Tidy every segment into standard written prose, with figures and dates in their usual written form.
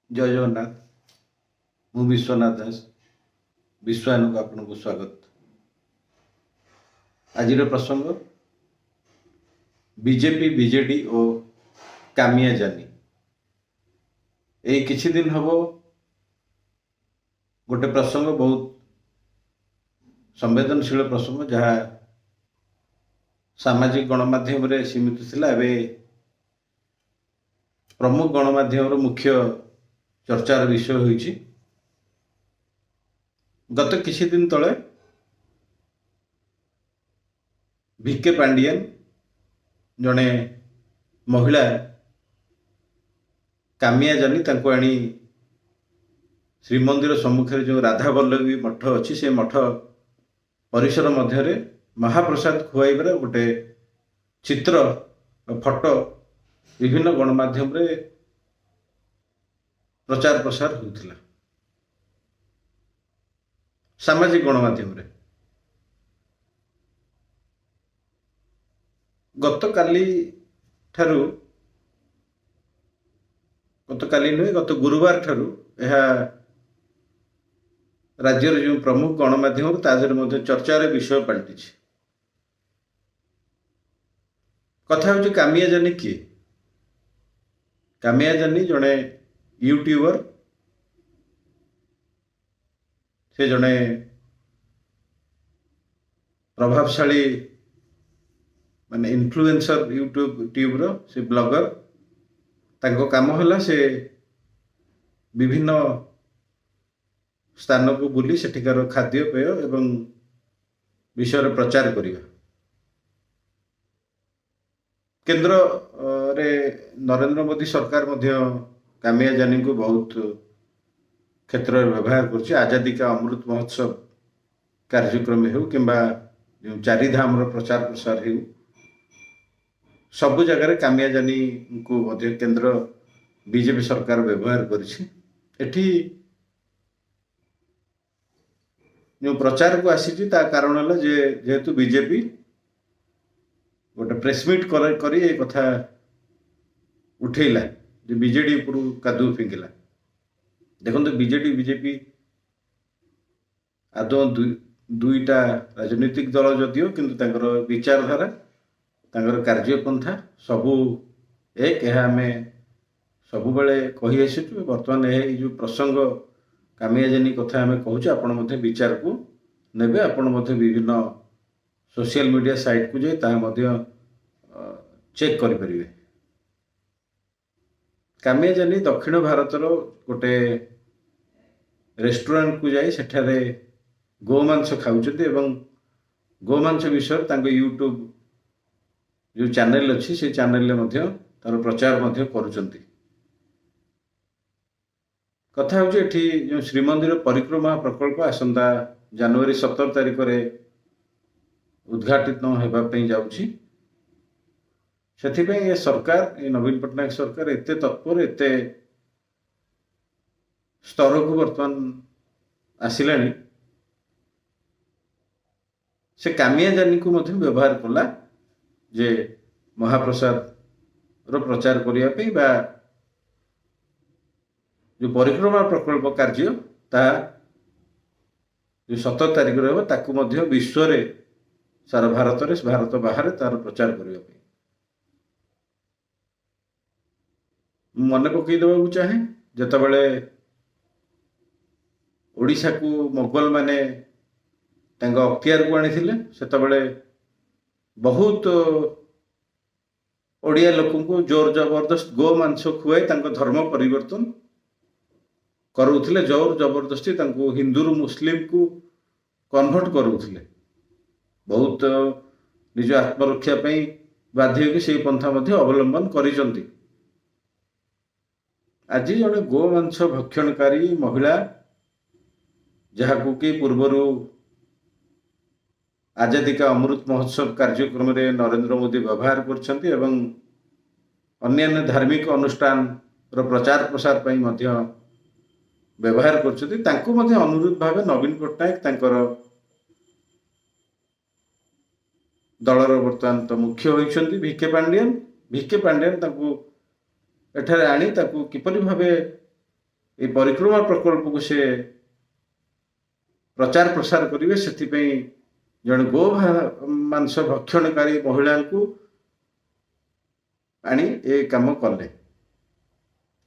ଜୟ ଜଗନ୍ନାଥ। ମୁଁ ବିଶ୍ୱନାଥ ଦାସ, ବିଶ୍ୱାୟନକୁ ଆପଣଙ୍କୁ ସ୍ୱାଗତ। ଆଜିର ପ୍ରସଙ୍ଗ ବିଜେପି, ବିଜେଡି ଓ କାମିଆ ଜାନି। ଏଇ କିଛି ଦିନ ହବ ଗୋଟେ ପ୍ରସଙ୍ଗ, ବହୁତ ସମ୍ବେଦନଶୀଳ ପ୍ରସଙ୍ଗ, ଯାହା ସାମାଜିକ ଗଣମାଧ୍ୟମରେ ସୀମିତ ଥିଲା, ଏବେ ପ୍ରମୁଖ ଗଣମାଧ୍ୟମର ମୁଖ୍ୟ ଚର୍ଚ୍ଚାର ବିଷୟ ହୋଇଛି। ଗତ କିଛି ଦିନ ତଳେ ଭିକେ ପାଣ୍ଡିଆନ ଜଣେ ମହିଳା କାମିଆ ଜାନି, ତାଙ୍କୁ ଆଣି ଶ୍ରୀମନ୍ଦିର ସମ୍ମୁଖରେ ଯେଉଁ ରାଧାବଲ୍ଲଭୀ ମଠ ଅଛି, ସେ ମଠ ପରିସର ମଧ୍ୟରେ ମହାପ୍ରସାଦ ଖୁଆଇବାର ଗୋଟେ ଚିତ୍ର, ଫଟୋ ବିଭିନ୍ନ ଗଣମାଧ୍ୟମରେ ପ୍ରଚାର ପ୍ରସାର ହେଉଥିଲା ସାମାଜିକ ଗଣମାଧ୍ୟମରେ। ଗତକାଲି ଠାରୁ, ଗତକାଲି ନୁହେଁ, ଗତ ଗୁରୁବାର ଠାରୁ ଏହା ରାଜ୍ୟର ଯେଉଁ ପ୍ରମୁଖ ଗଣମାଧ୍ୟମ, ତା ଦେହରେ ମଧ୍ୟ ଚର୍ଚ୍ଚାର ବିଷୟ ପାଲଟିଛି। କଥା ହେଉଛି, କାମିଆ ଜାନି କିଏ? କାମିଆ ଜାନି ଜଣେ ୟୁଟ୍ୟୁବର। ସେ ଜଣେ ପ୍ରଭାବଶାଳୀ, ମାନେ ଇନଫ୍ଲୁଏନ୍ସର, ୟୁଟ୍ୟୁବ ଟ୍ୟୁବ୍ର ସେ ବ୍ଲଗର। ତାଙ୍କ କାମ ହେଲା ସେ ବିଭିନ୍ନ ସ୍ଥାନକୁ ବୁଲି ସେଠିକାର ଖାଦ୍ୟପେୟ ଏବଂ ବିଷୟରେ ପ୍ରଚାର କରିବା। କେନ୍ଦ୍ରରେ ନରେନ୍ଦ୍ର ମୋଦି ସରକାର ମଧ୍ୟ କାମିଆ ଜାନିଙ୍କୁ ବହୁତ କ୍ଷେତ୍ରରେ ବ୍ୟବହାର କରୁଛି। ଆଜାଦି କା ଅମୃତ ମହୋତ୍ସବ କାର୍ଯ୍ୟକ୍ରମ ହେଉ କିମ୍ବା ଯେଉଁ ଚାରିଧାମର ପ୍ରଚାର ପ୍ରସାର ହେଉ, ସବୁ ଜାଗାରେ କାମିଆ ଜାନିଙ୍କୁ ମଧ୍ୟ କେନ୍ଦ୍ର ବିଜେପି ସରକାର ବ୍ୟବହାର କରିଛି। ଏଠି ଯେଉଁ ପ୍ରଚାରକୁ ଆସିଛି, ତା କାରଣ ହେଲା ଯେ ଯେହେତୁ ବିଜେପି ଗୋଟେ ପ୍ରେସମିଟ୍ କରି ଏ କଥା ଉଠେଇଲା ଯେ ବିଜେଡି ଉପରୁ କାଦୁଅ ଫିଙ୍ଗିଲା। ଦେଖନ୍ତୁ, ବିଜେଡି ବିଜେପି ଆଦୌ ଦୁଇଟା ରାଜନୈତିକ ଦଳ ଯଦିଓ, କିନ୍ତୁ ତାଙ୍କର ବିଚାରଧାରା, ତାଙ୍କର କାର୍ଯ୍ୟପନ୍ଥା ସବୁ ଏକ। ଏହା ଆମେ ସବୁବେଳେ କହି ଆସିଛୁ। ବର୍ତ୍ତମାନ ଏଇ ଯେଉଁ ପ୍ରସଙ୍ଗ କାମିଆ ଜାନି କଥା ଆମେ କହୁଛୁ, ଆପଣ ମଧ୍ୟ ବିଚାରକୁ ନେବେ। ଆପଣ ମଧ୍ୟ ବିଭିନ୍ନ ସୋସିଆଲ ମିଡ଼ିଆ ସାଇଟ୍କୁ ଯାଇ ତାହା ମଧ୍ୟ ଚେକ୍ କରିପାରିବେ। କାମିଆ ଜାନି ଦକ୍ଷିଣ ଭାରତର ଗୋଟେ ରେଷ୍ଟୁରାଣ୍ଟକୁ ଯାଇ ସେଠାରେ ଗୋମାଂସ ଖାଉଛନ୍ତି ଏବଂ ଗୋମାଂସ ବିଷୟରେ ତାଙ୍କ ୟୁଟ୍ୟୁବ ଯେଉଁ ଚ୍ୟାନେଲ ଅଛି, ସେ ଚ୍ୟାନେଲରେ ମଧ୍ୟ ତାର ପ୍ରଚାର ମଧ୍ୟ କରୁଛନ୍ତି। କଥା ହେଉଛି, ଏଠି ଯେଉଁ ଶ୍ରୀମନ୍ଦିର ପରିକ୍ରମା ପ୍ରକଳ୍ପ ଆସନ୍ତା ଜାନୁଆରୀ 17 ତାରିଖରେ ଉଦ୍ଘାଟିତ ହେବା ପାଇଁ ଯାଉଛି, ସେଥିପାଇଁ ଏ ସରକାର, ଏ ନବୀନ ପଟ୍ଟନାୟକ ସରକାର ଏତେ ତତ୍ପର, ଏତେ ସ୍ତରକୁ ବର୍ତ୍ତମାନ ଆସିଲାଣି, ସେ କାମିଆ ଜାନିକୁ ମଧ୍ୟ ବ୍ୟବହାର କଲା ଯେ ମହାପ୍ରସାଦର ପ୍ରଚାର କରିବା ପାଇଁ ବା ଯେଉଁ ପରିକ୍ରମା ପ୍ରକଳ୍ପ କାର୍ଯ୍ୟ, ତାହା ଯେଉଁ 17 ତାରିଖରେ ହେବ, ତାକୁ ମଧ୍ୟ ବିଶ୍ୱରେ, ସାରା ଭାରତରେ, ଭାରତ ବାହାରେ ତାର ପ୍ରଚାର କରିବା ପାଇଁ। ମୁଁ ମନେ ପକେଇ ଦେବାକୁ ଚାହେଁ, ଯେତେବେଳେ ଓଡ଼ିଶାକୁ ମୋଗଲମାନେ ତାଙ୍କ ଅକ୍ତିଆରକୁ ଆଣିଥିଲେ, ସେତେବେଳେ ବହୁତ ଓଡ଼ିଆ ଲୋକଙ୍କୁ ଜୋର ଜବରଦସ୍ତ ଗୋ ମାଂସ ଖୁଆଇ ତାଙ୍କ ଧର୍ମ ପରିବର୍ତ୍ତନ କରାଉଥିଲେ। ଜୋର ଜବରଦସ୍ତି ତାଙ୍କୁ ହିନ୍ଦୁରୁ ମୁସଲିମକୁ କନଭର୍ଟ କରାଉଥିଲେ। ବହୁତ ନିଜ ଆତ୍ମରକ୍ଷା ପାଇଁ ବାଧ୍ୟ ହୋଇକି ସେଇ ପନ୍ଥା ମଧ୍ୟ ଅବଲମ୍ବନ କରିଛନ୍ତି। ଆଜି ଜଣେ ଗୋ ମାଂସ ଭକ୍ଷଣକାରୀ ମହିଳା, ଯାହାକୁ କି ପୂର୍ବରୁ ଆଜାଦି କା ଅମୃତ ମହୋତ୍ସବ କାର୍ଯ୍ୟକ୍ରମରେ ନରେନ୍ଦ୍ର ମୋଦି ବ୍ୟବହାର କରିଛନ୍ତି ଏବଂ ଅନ୍ୟାନ୍ୟ ଧାର୍ମିକ ଅନୁଷ୍ଠାନର ପ୍ରଚାର ପ୍ରସାର ପାଇଁ ମଧ୍ୟ ବ୍ୟବହାର କରୁଛନ୍ତି, ତାଙ୍କୁ ମଧ୍ୟ ଅନୁରୂପ ଭାବେ ନବୀନ ପଟ୍ଟନାୟକ, ତାଙ୍କର ଦଳର ବର୍ତ୍ତମାନ ତ ମୁଖ୍ୟ ହୋଇଛନ୍ତି ଭିକେ ପାଣ୍ଡିଆନ, ଭିକେ ପାଣ୍ଡିଆନ ତାଙ୍କୁ ଏଠାରେ ଆଣି ତାକୁ କିପରି ଭାବେ ଏଇ ପରିକ୍ରମା ପ୍ରକଳ୍ପକୁ ସେ ପ୍ରଚାର ପ୍ରସାର କରିବେ, ସେଥିପାଇଁ ଜଣେ ଗୋ ମାଂସ ଭକ୍ଷଣକାରୀ ମହିଳାଙ୍କୁ ଆଣି ଏ କାମ କଲେ।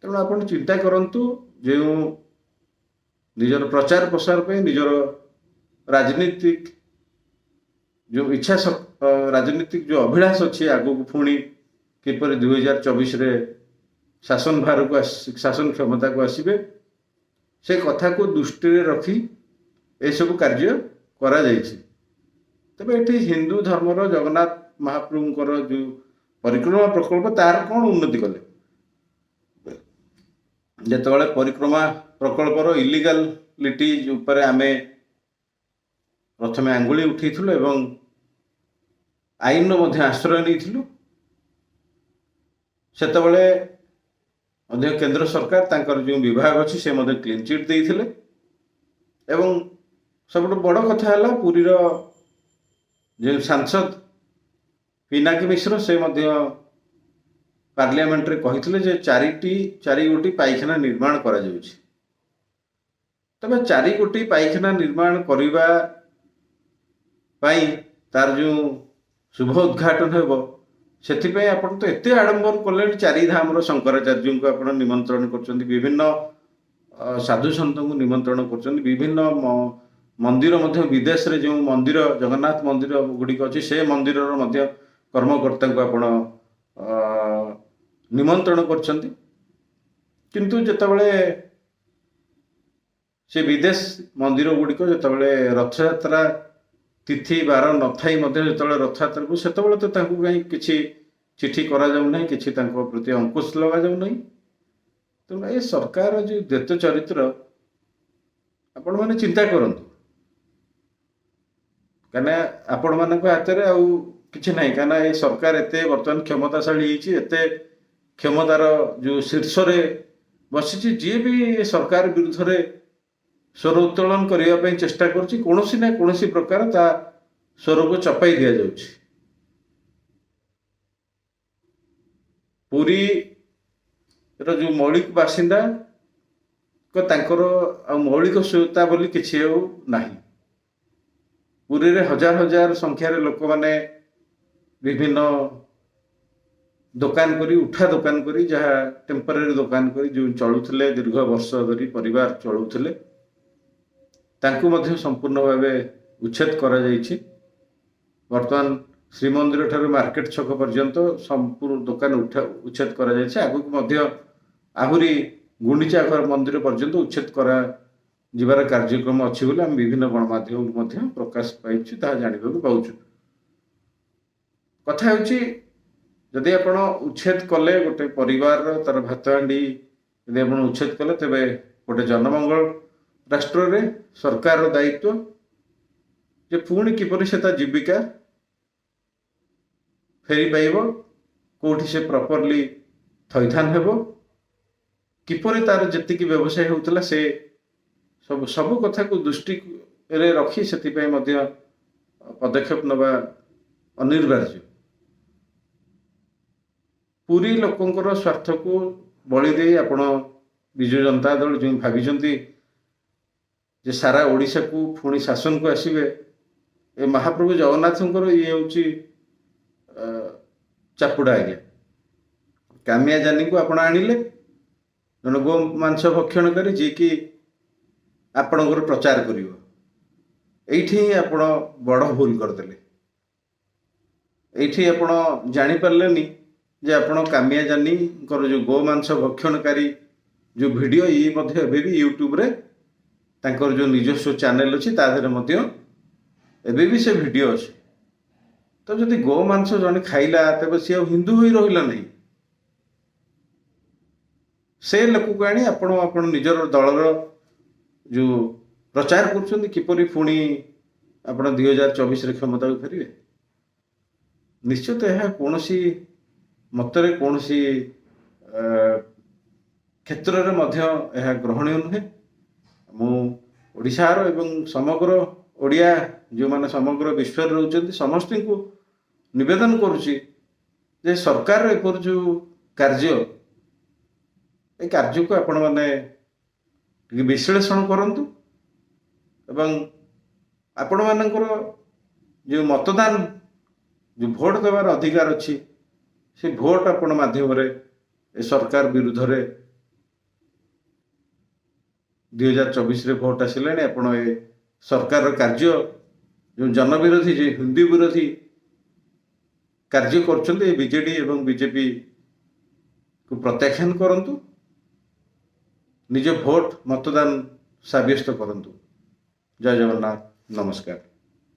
ତେଣୁ ଆପଣ ଚିନ୍ତା କରନ୍ତୁ, ଯେଉଁ ନିଜର ପ୍ରଚାର ପ୍ରସାର ପାଇଁ ନିଜର ରାଜନୀତିକ ଯେଉଁ ଇଚ୍ଛା, ରାଜନୀତିକ ଯେଉଁ ଅଭିଳାଷ ଅଛି, ଆଗକୁ ପୁଣି କିପରି 2024ରେ ଶାସନ ଭାରକୁ, ଶାସନ କ୍ଷମତାକୁ ଆସିବେ, ସେ କଥାକୁ ଦୃଷ୍ଟିରେ ରଖି ଏସବୁ କାର୍ଯ୍ୟ କରାଯାଇଛି। ତେବେ ଏଠି ହିନ୍ଦୁ ଧର୍ମର ଜଗନ୍ନାଥ ମହାପ୍ରଭୁଙ୍କର ଯେଉଁ ପରିକ୍ରମା ପ୍ରକଳ୍ପ, ତାର କ'ଣ ଉନ୍ନତି କଲେ? ଯେତେବେଳେ ପରିକ୍ରମା ପ୍ରକଳ୍ପର ଇଲିଗାଲିଟି ଉପରେ ଆମେ ପ୍ରଥମେ ଆଙ୍ଗୁଳି ଉଠେଇଥିଲୁ ଏବଂ ଆଇନର ମଧ୍ୟ ଆଶ୍ରୟ ନେଇଥିଲୁ, ସେତେବେଳେ ମଧ୍ୟ କେନ୍ଦ୍ର ସରକାର ତାଙ୍କର ଯେଉଁ ବିଭାଗ ଅଛି ସେ ମଧ୍ୟ କ୍ଲିନ୍ ଚିଟ୍ ଦେଇଥିଲେ। ଏବଂ ସବୁଠୁ ବଡ଼ କଥା ହେଲା, ପୁରୀର ଯେଉଁ ସାଂସଦ ପିନାକୀ ମିଶ୍ର, ସେ ମଧ୍ୟ ପାର୍ଲିଆମେଣ୍ଟରେ କହିଥିଲେ ଯେ 4 ଗୋଟି ପାଇଖାନା ନିର୍ମାଣ କରାଯାଉଛି। ତେବେ 4 ଗୋଟି ପାଇଖାନା ନିର୍ମାଣ କରିବା ପାଇଁ ତାର ଯେଉଁ ଶୁଭ ଉଦ୍ଘାଟନ ହେବ, ସେଥିପାଇଁ ଆପଣ ତ ଏତେ ଆଡ଼ମ୍ବର କଲେଣି। ଚାରିଧାମର ଶଙ୍କରାଚାର୍ଯ୍ୟଙ୍କୁ ଆପଣ ନିମନ୍ତ୍ରଣ କରୁଛନ୍ତି, ବିଭିନ୍ନ ସାଧୁ ସନ୍ଥଙ୍କୁ ନିମନ୍ତ୍ରଣ କରୁଛନ୍ତି, ବିଭିନ୍ନ ମନ୍ଦିର ମଧ୍ୟ, ବିଦେଶରେ ଯେଉଁ ମନ୍ଦିର, ଜଗନ୍ନାଥ ମନ୍ଦିର ଗୁଡ଼ିକ ଅଛି, ସେ ମନ୍ଦିରର ମଧ୍ୟ କର୍ମକର୍ତ୍ତାଙ୍କୁ ଆପଣ ନିମନ୍ତ୍ରଣ କରିଛନ୍ତି। କିନ୍ତୁ ଯେତେବେଳେ ସେ ବିଦେଶ ମନ୍ଦିର ଗୁଡ଼ିକ ଯେତେବେଳେ ରଥଯାତ୍ରା ତିଥି ବାର ନଥାଇ ମଧ୍ୟ ଯେତେବେଳେ ରଥଯାତ୍ରାକୁ, ସେତେବେଳେ ତ ତାଙ୍କୁ କାହିଁ କିଛି ଚିଠି କରାଯାଉନାହିଁ, କିଛି ତାଙ୍କ ପ୍ରତି ଅଙ୍କୁଶ ଲଗାଯାଉନାହିଁ। ତେଣୁ ଏ ସରକାର ଯେଉଁ ଦ୍ୱୈତ ଚରିତ୍ର, ଆପଣମାନେ ଚିନ୍ତା କରନ୍ତୁ। କାହିଁକିନା ଆପଣମାନଙ୍କ ହାତରେ ଆଉ କିଛି ନାହିଁ। କାହିଁକିନା ଏ ସରକାର ଏତେ ବର୍ତ୍ତମାନ କ୍ଷମତାଶାଳୀ ହେଇଛି, ଏତେ କ୍ଷମତାର ଯେଉଁ ଶୀର୍ଷରେ ବସିଛି, ଯିଏ ବି ଏ ସରକାର ବିରୁଦ୍ଧରେ ସ୍ୱର ଉତ୍ତୋଳନ କରିବା ପାଇଁ ଚେଷ୍ଟା କରୁଛି, କୌଣସି ନା କୌଣସି ପ୍ରକାର ତା ସ୍ୱରକୁ ଚପାଇ ଦିଆଯାଉଛି। ପୁରୀର ଯେଉଁ ମୌଳିକ ବାସିନ୍ଦା, ତାଙ୍କର ଆଉ ମୌଳିକ ସ୍ୱୀୟତା ବୋଲି କିଛି ଆଉ ନାହିଁ। ପୁରୀରେ ହଜାର ହଜାର ସଂଖ୍ୟାରେ ଲୋକମାନେ ବିଭିନ୍ନ ଦୋକାନ କରି, ଉଠା ଦୋକାନ କରି, ଯାହା ଟେମ୍ପୋରାରୀ ଦୋକାନ କରି ଯେଉଁ ଚଳୁଥିଲେ, ଦୀର୍ଘ ବର୍ଷ ଧରି ପରିବାର ଚଳୁଥିଲେ, ତାଙ୍କୁ ମଧ୍ୟ ସମ୍ପୂର୍ଣ୍ଣ ଭାବେ ଉଚ୍ଛେଦ କରାଯାଇଛି। ବର୍ତ୍ତମାନ ଶ୍ରୀମନ୍ଦିର ଠାରୁ ମାର୍କେଟ ଛକ ପର୍ଯ୍ୟନ୍ତ ସମ୍ପୂର୍ଣ୍ଣ ଦୋକାନ ଉଚ୍ଛେଦ କରାଯାଇଛି। ଆଗକୁ ମଧ୍ୟ ଆହୁରି ଗୁଣ୍ଡିଚା ଘର ମନ୍ଦିର ପର୍ଯ୍ୟନ୍ତ ଉଚ୍ଛେଦ କରାଯିବାର କାର୍ଯ୍ୟକ୍ରମ ଅଛି ବୋଲି ଆମେ ବିଭିନ୍ନ ଗଣମାଧ୍ୟମରୁ ମଧ୍ୟ ପ୍ରକାଶ ପାଇଛୁ, ତାହା ଜାଣିବାକୁ ପାଉଛୁ। କଥା ହେଉଛି, ଯଦି ଆପଣ ଉଚ୍ଛେଦ କଲେ, ଗୋଟେ ପରିବାରର ତାର ଭାତ ହାଣ୍ଡି ଯଦି ଆପଣ ଉଚ୍ଛେଦ କଲେ, ତେବେ ଗୋଟେ ଜନମଙ୍ଗଳ ରାଷ୍ଟ୍ରରେ ସରକାରର ଦାୟିତ୍ୱ ଯେ ପୁଣି କିପରି ସେ ତା ଜୀବିକା ଫେରି ପାଇବ, କୋଉଠି ସେ ପ୍ରପରଲି ଥଇଥାନ ହେବ, କିପରି ତାର ଯେତିକି ବ୍ୟବସାୟ ହେଉଥିଲା, ସେ ସବୁ ସବୁ କଥାକୁ ଦୃଷ୍ଟିରେ ରଖି ସେଥିପାଇଁ ମଧ୍ୟ ପଦକ୍ଷେପ ନେବା ଅନିବାର୍ଯ୍ୟ। ପୁରୀ ଲୋକଙ୍କର ସ୍ୱାର୍ଥକୁ ବଳି ଦେଇ ଆପଣ ବିଜୁ ଜନତା ଦଳ ଯେଉଁ ଭାବିଛନ୍ତି ଯେ ସାରା ଓଡ଼ିଶାକୁ ପୁଣି ଶାସନକୁ ଆସିବେ, ଏ ମହାପ୍ରଭୁ ଜଗନ୍ନାଥଙ୍କର ଇଏ ହେଉଛି ଚାପୁଡ଼ା ଆଜ୍ଞା। କାମିଆ ଜାନିଙ୍କୁ ଆପଣ ଆଣିଲେ, ଜଣେ ଗୋ ମାଂସ ଭକ୍ଷଣ କରି, ଯିଏକି ଆପଣଙ୍କର ପ୍ରଚାର କରିବ। ଏଇଠି ହିଁ ଆପଣ ବଡ଼ ଭୁଲ କରିଦେଲେ। ଏଇଠି ଆପଣ ଜାଣିପାରିଲେନି ଯେ ଆପଣ କାମିଆ ଜାନିଙ୍କର ଯେଉଁ ଗୋ ମାଂସ ଭକ୍ଷଣକାରୀ ଯେଉଁ ଭିଡ଼ିଓ, ଇଏ ମଧ୍ୟ ଏବେ ବି ୟୁଟ୍ୟୁବରେ ତାଙ୍କର ଯେଉଁ ନିଜସ୍ୱ ଚ୍ୟାନେଲ ଅଛି, ତା ଦେହରେ ମଧ୍ୟ ଏବେ ବି ସେ ଭିଡ଼ିଓ ଅଛି। ତ ଯଦି ଗୋ ମାଂସ ଜଣେ ଖାଇଲା, ତେବେ ସିଏ ଆଉ ହିନ୍ଦୁ ହୋଇ ରହିଲା ନାହିଁ। ସେ ଲୋକକୁ ଆଣି ଆପଣ ନିଜର ଦଳର ଯେଉଁ ପ୍ରଚାର କରୁଛନ୍ତି, କିପରି ପୁଣି ଆପଣ 2024ରେ କ୍ଷମତାକୁ ଫେରିବେ? ନିଶ୍ଚିତ ଏହା କୌଣସି ମତରେ, କୌଣସି କ୍ଷେତ୍ରରେ ମଧ୍ୟ ଏହା ଗ୍ରହଣୀୟ ନୁହେଁ। ମୁଁ ଓଡ଼ିଶାର ଏବଂ ସମଗ୍ର ଓଡ଼ିଆ ଯେଉଁମାନେ ସମଗ୍ର ବିଶ୍ୱରେ ରହୁଛନ୍ତି, ସମସ୍ତଙ୍କୁ ନିବେଦନ କରୁଛି ଯେ ସରକାରର ଏପରି ଯେଉଁ କାର୍ଯ୍ୟ, ଏ କାର୍ଯ୍ୟକୁ ଆପଣମାନେ ଟିକେ ବିଶ୍ଳେଷଣ କରନ୍ତୁ ଏବଂ ଆପଣମାନଙ୍କର ଯେଉଁ ମତଦାନ, ଯେଉଁ ଭୋଟ ଦେବାର ଅଧିକାର ଅଛି, ସେ ଭୋଟ ଆପଣ ମାଧ୍ୟମରେ ଏ ସରକାର ବିରୁଦ୍ଧରେ 2024ରେ ଭୋଟ ଆସିଲାଣି। ଆପଣ ଏ ସରକାରର କାର୍ଯ୍ୟ ଯେଉଁ ଜନବିରୋଧୀ, ଯେଉଁ ହିନ୍ଦୁ ବିରୋଧୀ କାର୍ଯ୍ୟ କରୁଛନ୍ତି ଏ ବିଜେଡି ଏବଂ ବିଜେପି କୁ ପ୍ରତ୍ୟାଖ୍ୟାନ କରନ୍ତୁ, ନିଜ ଭୋଟ ମତଦାନ ସାବ୍ୟସ୍ତ କରନ୍ତୁ। ଜୟ ଜଗନ୍ନାଥ, ନମସ୍କାର।